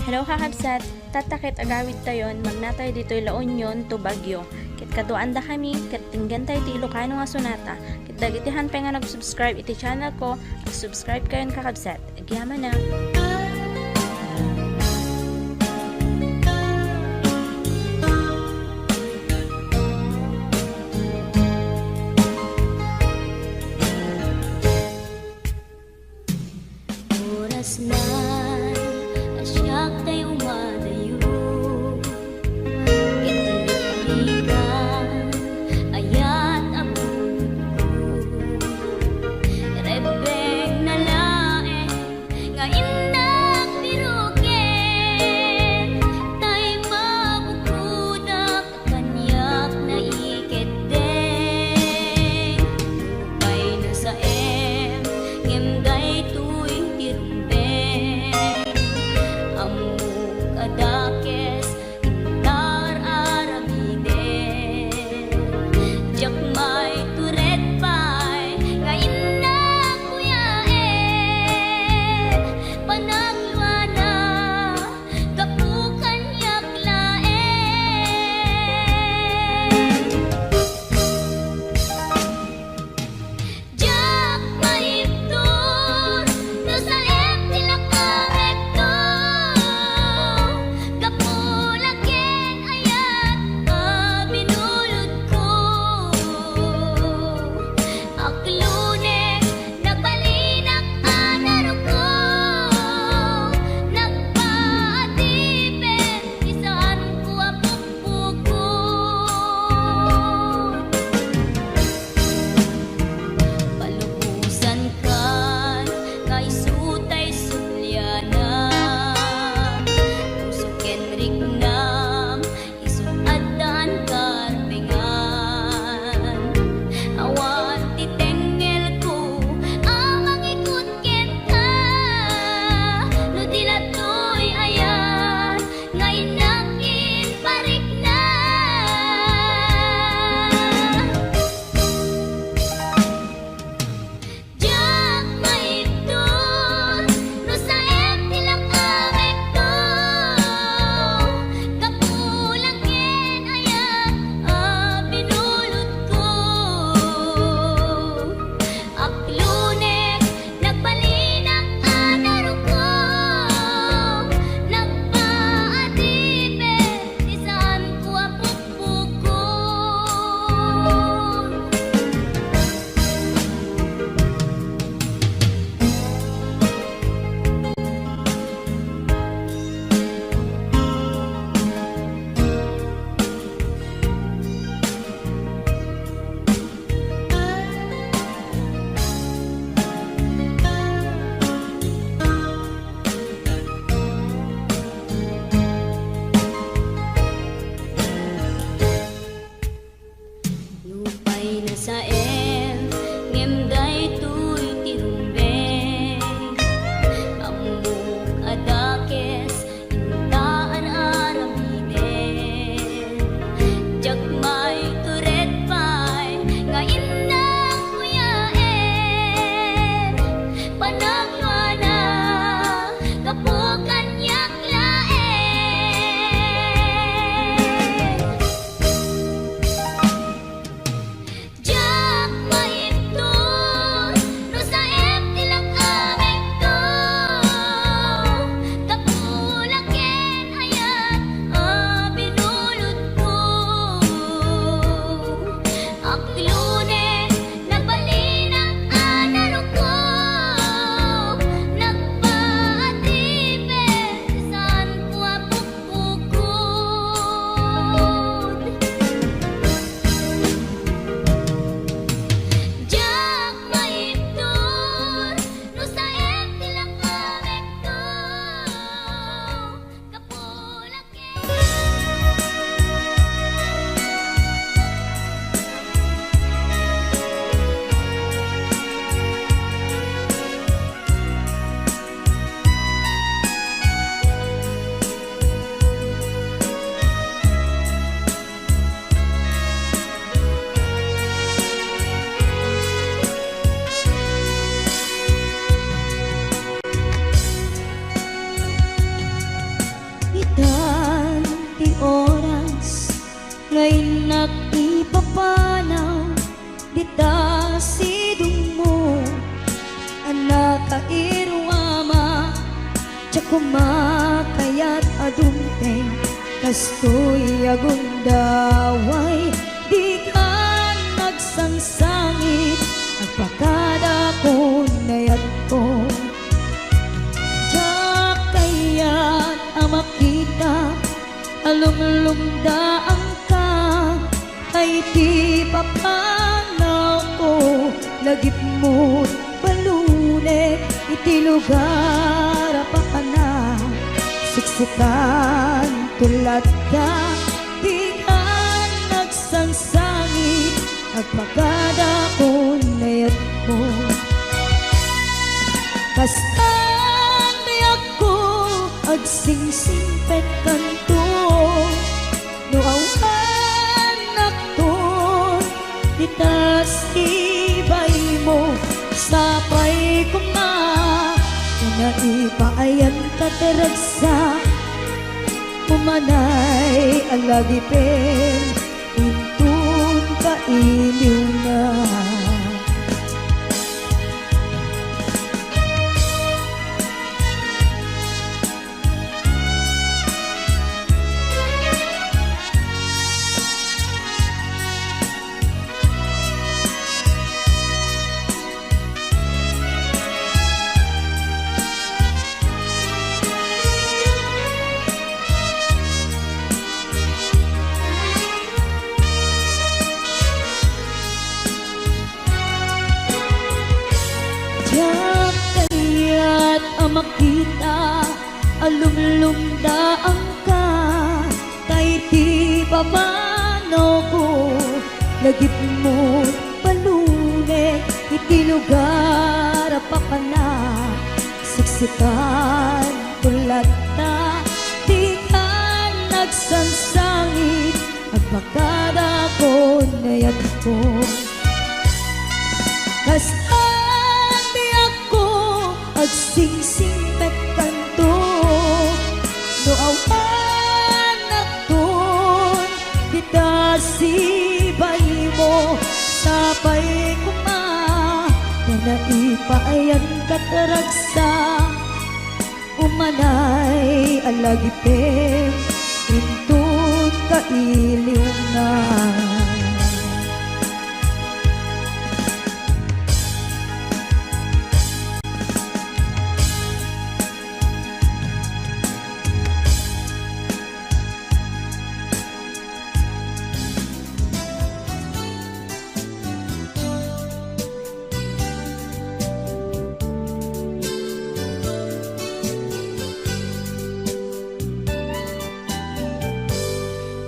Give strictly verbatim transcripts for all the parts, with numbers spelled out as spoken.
Hello, kakabsat! Tatta ket agawidtayon, magnatayo ditoy La Union to Baguio. Ket kaduaandakami, ket denggentan ti Ilocano nga sonata. Ket dagiti haan pay nga nag-subscribe iti channel ko, ag-subscribe kayon, kakabsat. Agyamanak! Oras na a siak tay umadayo. Ket ti liplitan, ayat a bunot ko. Rebbengna laeng nga inna Panaw dita sidongmo a nakairuama, diak koma kayat a dumteng kastoy a gundaway. Dika nagsangsangit, agpakadakon a yatko. Diak kayat a makita a lumlumdaanka, ay ti papanawko, lagipmo't balunek iti lugar a papanak. Siksikkanto latta, dika nagsangsangit, agpakadakon a yatko. Kasta ti biagko, agsingsingpetkanto. No awanakton dita sibaymo, sapay koma ta naipaayantaka ti ragsak. Umanay a lagipen inton kailiwna. Diak kayat a makita a lumlumdaanka, tay ti papanawko, lagipmo't balunek iti lugar a papanak. Siksikkanto latta, dika nagsangsangit, agpakadakon a yatko. Kasta ti biagko, agsingsingpetkanto. No awanakton dita sibaymo, sapay koma ta naipaayantaka ti ragsak. Umanay a lagipen inton kailiwna.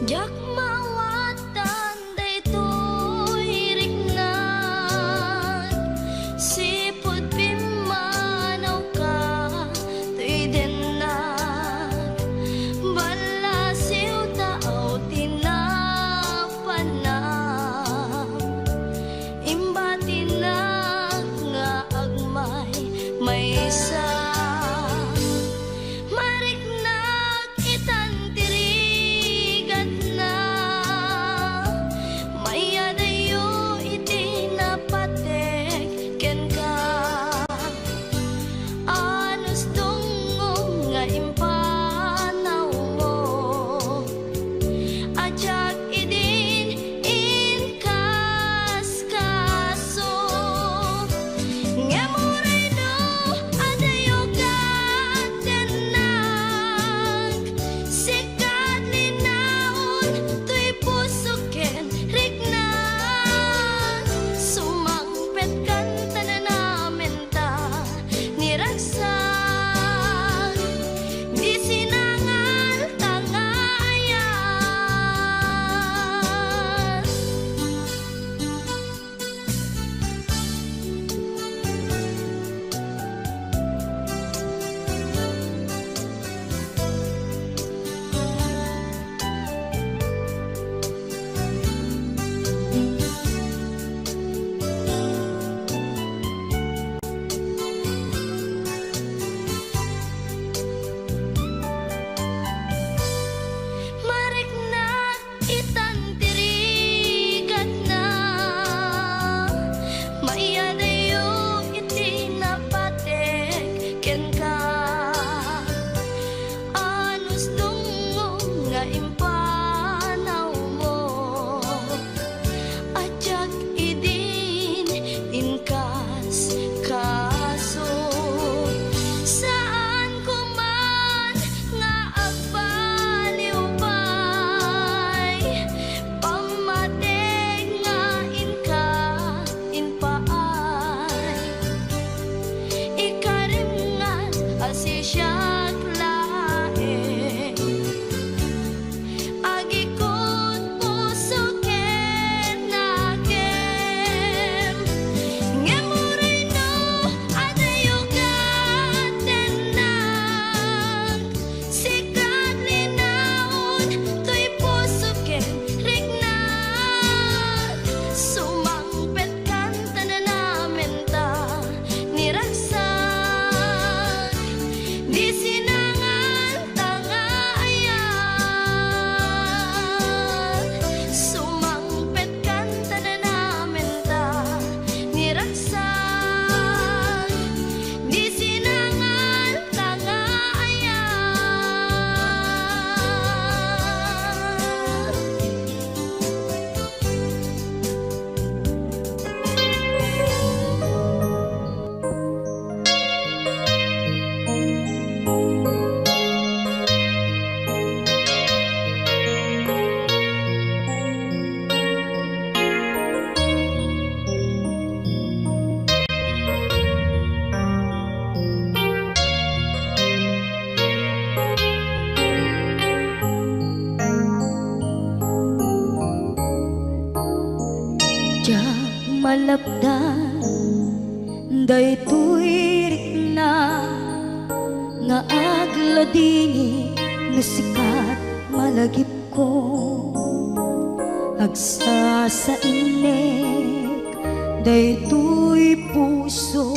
Diak maawatan Alapdan daytoy rikna nga agladingit no sika ti malagipko. Agsasainek daytoy puso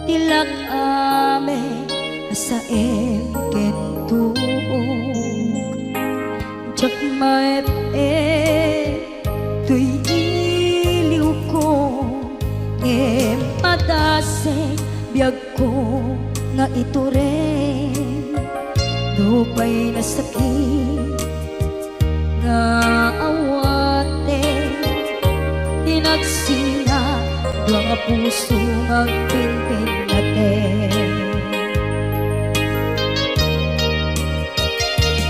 ti lak-amek a saem ken tuok. Diak maep-ep toy iliwko, ngem padasek biagko nga itureng. Nupay nasakit nga awaten, ti nagsina dua nga puso nga agpinpinnaten.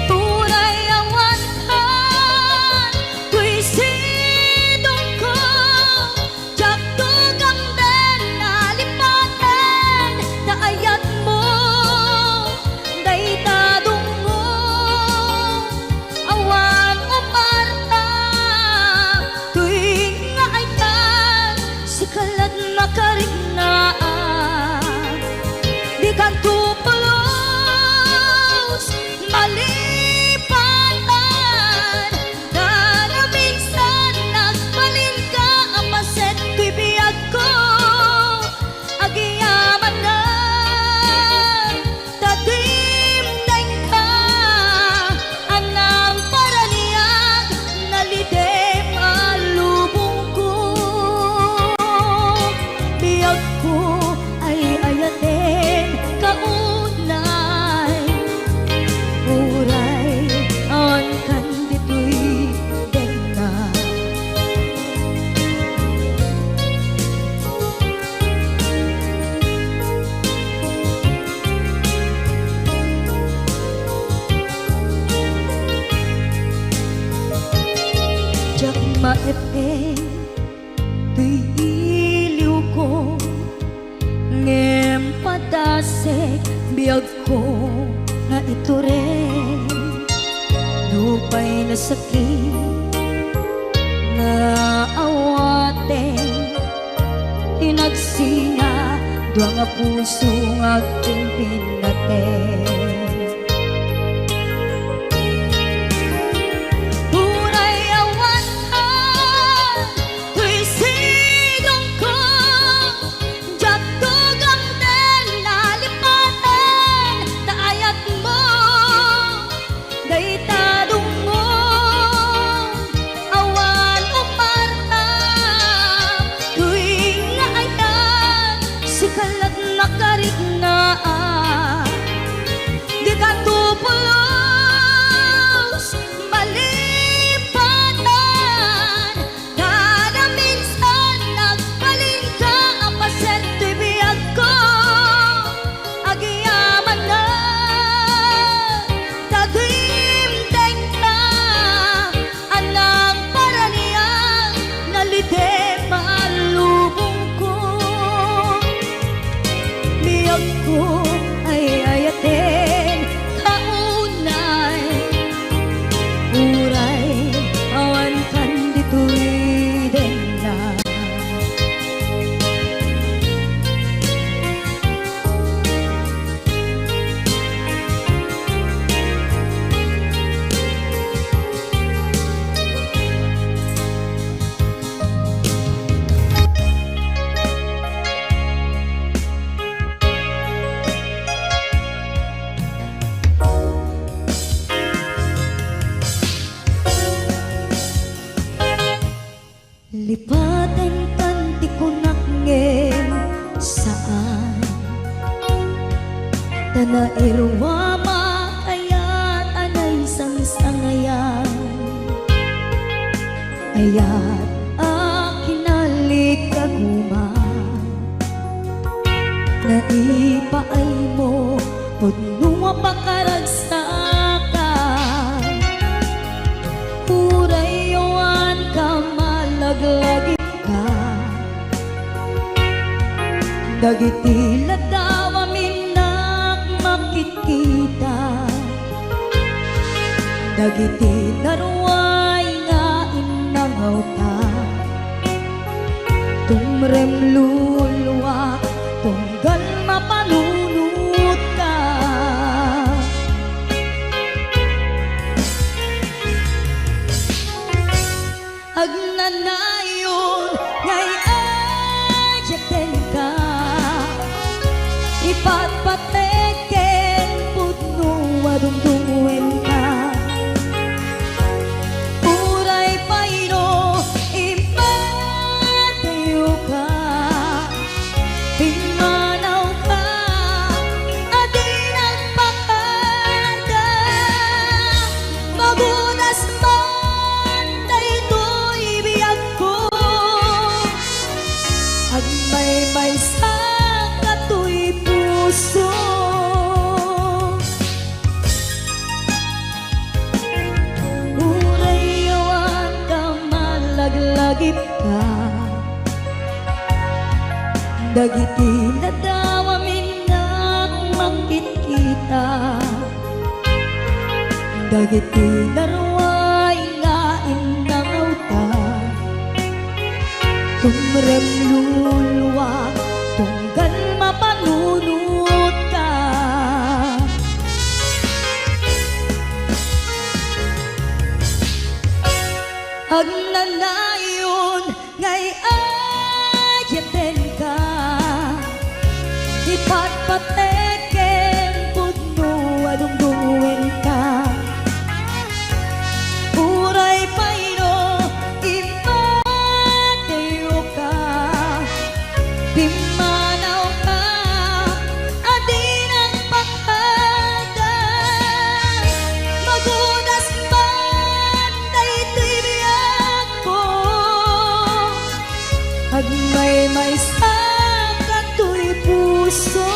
Uray awan kan toy sidongko, diak tugamden a lipaten ta ayatmo dayta dungngo. Awan umarta toy nga ayat, sika lat makariknaak. Dikanto pulos malipatan, ta naminsan nagbalinka a paset toy biagko. Agyamanak ta dimdengka, a nangparaniag, nalidem a lubongko. Biagko ay ayaten kaunay, uray awan kan ditoy denna. Diak maep-ep toy iliwko, ngem padasek biagko nga itureng. Nupay nasakit nga awaten, ti nagsina dua nga puso nga agpinpinnaten. Uray awan ka toy sidongko, diak tugamden a lipaten ta ayatmo dayta dungngo. Awan umarta toy nga ayat, sika lat makariknaak. Dikanto pulos malipatan, ta naminsan nagbalinka a paset toy biagko. Agyamanak ta dimdengka, a nangparaniag, nalidem a lubongko. Biagko ay ayaten kaunay, uray awan kan ditoy denna. Lipaten kan ti kunak ngem saan. Ta nairuamak ayat a naisangsangayan. Ayat a kinalikaguman. Naipaaymo pudno a pakaragsakan. Uray awan ka malaglagipka. Dagiti ladaw a minnak makitkita. Dagiti naruay nga innangawta. Tumremluluak tunggal mapanunotka. Agnanayon nga ay-ayatenka, ipatpatek ken pudno a dungdungngoenka. Uray pay no immatiyoka, pimmanawka a di nagpakada, magudas man daytoy biagko, agmaymaysa katoy puso. Uray awan ta malaglagipka, dagiti nadawam innak mangkitkita, dagiti naruay nga innangawta. Tumremluluak tunggal mapanunotka. Agnanayon nga ay-ayatenka, ipatpatek ken pudno a dungdungngoenka. Uray pay no immatiyoka, pimmanawka a di nagpakada, magudas man daytoy biagko, agmaymaysa katoy puso.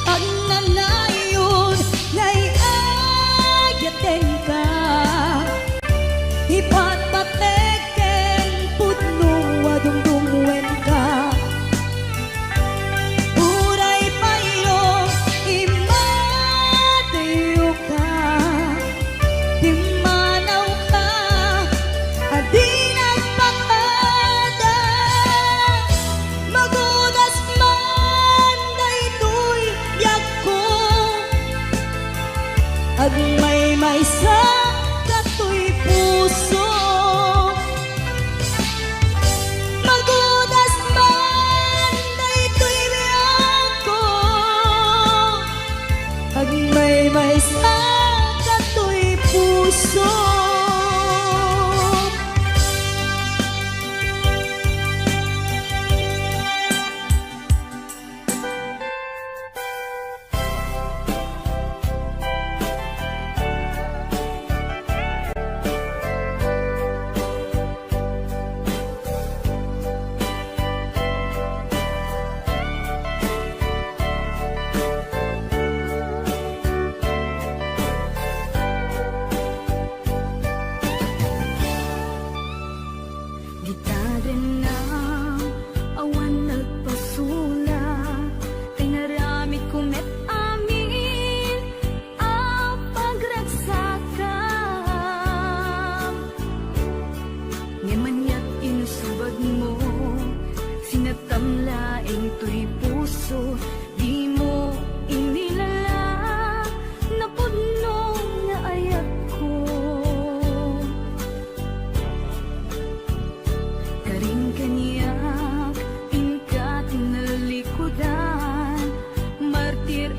Agnanayon nga ay-ayatenka, ipatpatek ken pudno a dungdungngoenka. Uray pay no immatiyoka, pimmanawka a di nagpakada, magudas man daytoy biagko, agmaymaysa katoy puso. Magudas man daytoy biagko, agmaymaysa katoy puso. Dita dennam, awan nagpasulak, ta inaramidko met amin a pagragsakam. Ngem aniat inusubagmo, sinatam laeng toy puso, dimo inilala, napudno nga ayatko. Karin kaniak, inka tinalikudan, martir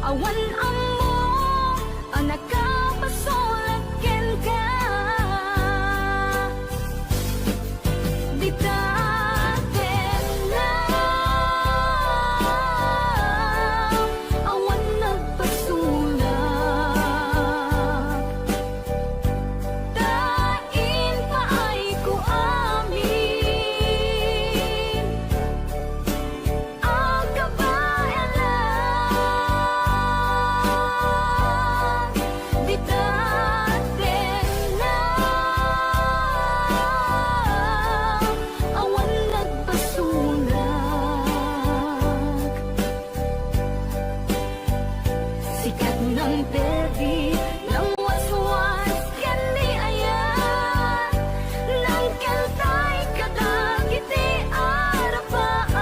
Awan ammom a nakapasulak kenka. Dita ket lang awan nagpasulak. Ta impaayko amin a kabaelan. Dita ket lang awan nagpasulak. Sikat nang perdi, nang waswas ken ni ayat, nang kaltay kadagiti arapaak.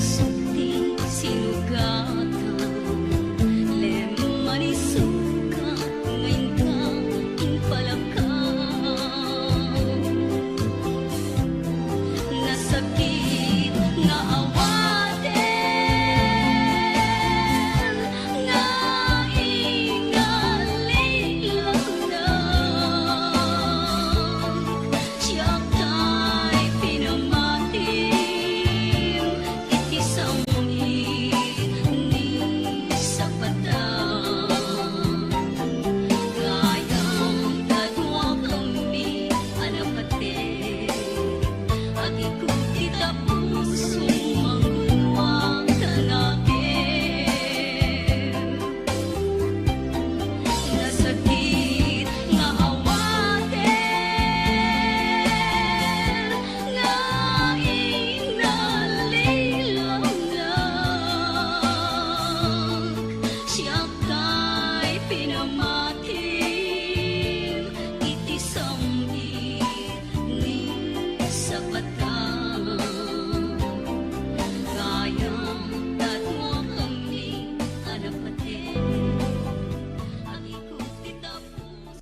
Sukti sinugatan, lem manisuka, ngayon ka impalakaw. Nasakit nga awaten, nga ingalilawnak. Siak tay pinamatim iti samngit ni sapatan. Gayam ta duakami a napateg, agikut ti tapuso, manggunua ta nakem. Nasakit nga awaten, nga inalilawnak. Siak tay pinamatim iti samngit ni sapatan. Gayam ta duakami a napateg, agikut ti tapuso.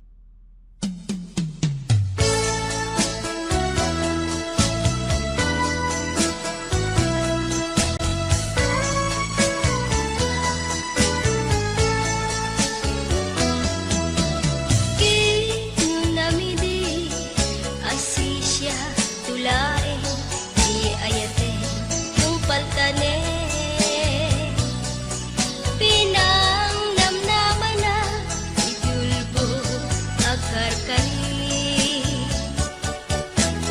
Kinunam idi a sisiak to laeng ti ayaten, tungpaltanen. Pinangnamnamanak iti ulbod a karkari.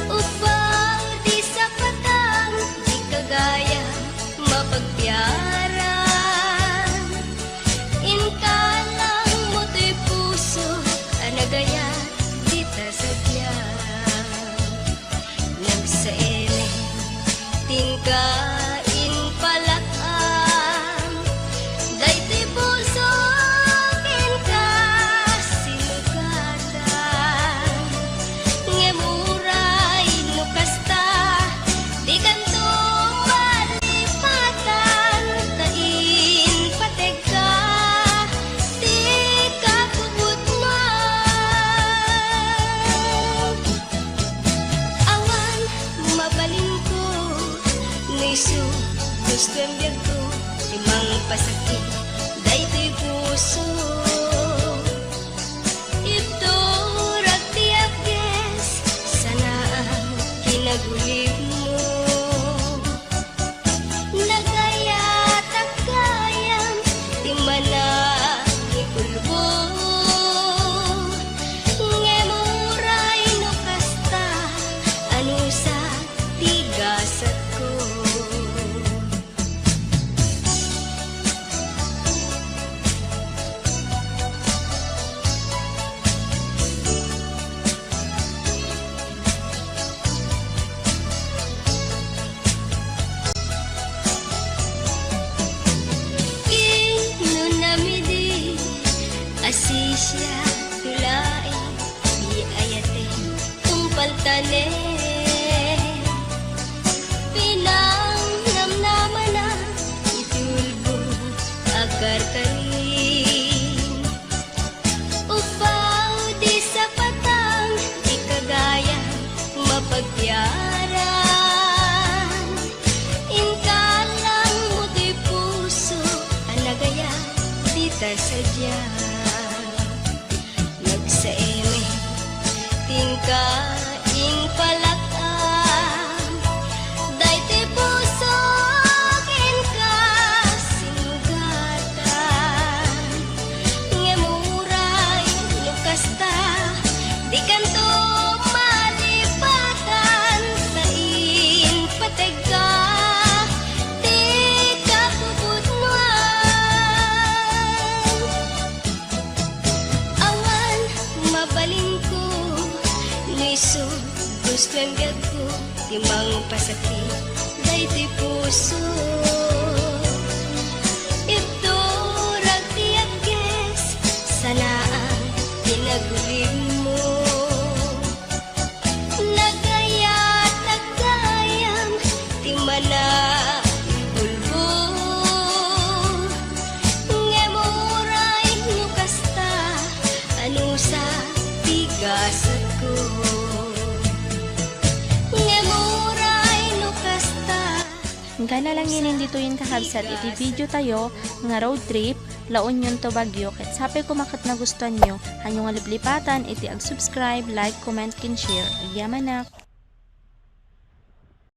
Upbaw ti sapatan, dika gayam mapagbiaran. Inka langmo toy puso a nagayat dita sadiay. Nagsaemek ti inka impalak-am. Daytoy pusok inka sinugatan. Ngem uray no kasta, dikanto malipatan, ta impategka ti kapuputmo. Awan mabalinko, no isu gustoem biagko ti mangpasakit daytoy puso. Ibturak ti apges, sanaam kinagulibmo. Nagayatak gayam ti manangikulbo. Ngem uray no kasta, anusat ti gasatko. Kinunam idi a sisiak to laeng ti ayaten, tungpaltanen. Pinangnamnamanak iti ulbod a karkari. Upbaw ti sapatan, dika gayam mapagbiaran. Inka langmo toy puso a nagayat dita sadiay. Nagsaemek ti inka impalak-am. Daytoy pusok inka sinugatan. Ngem uray no kasta, dikanto malipatan, ta impategka ti kapuputmoan. Awan mabalinko, no isu gustoem biagko ti mangpasakit daytoy puso. Ibturak ti apges, sanaam kinagulibmo. Nagayatak gayam ti manang Lusa ti gasetko. Ngem uray no kasta. Ingka na lang inin ditoyen kakabsat iti video tayo nga road trip, La Union to Baguio, ket sapay koma ket nagustuanyo, hanyo nga liplipatan iti ag-subscribe, like, comment, ken share. Agyamanak!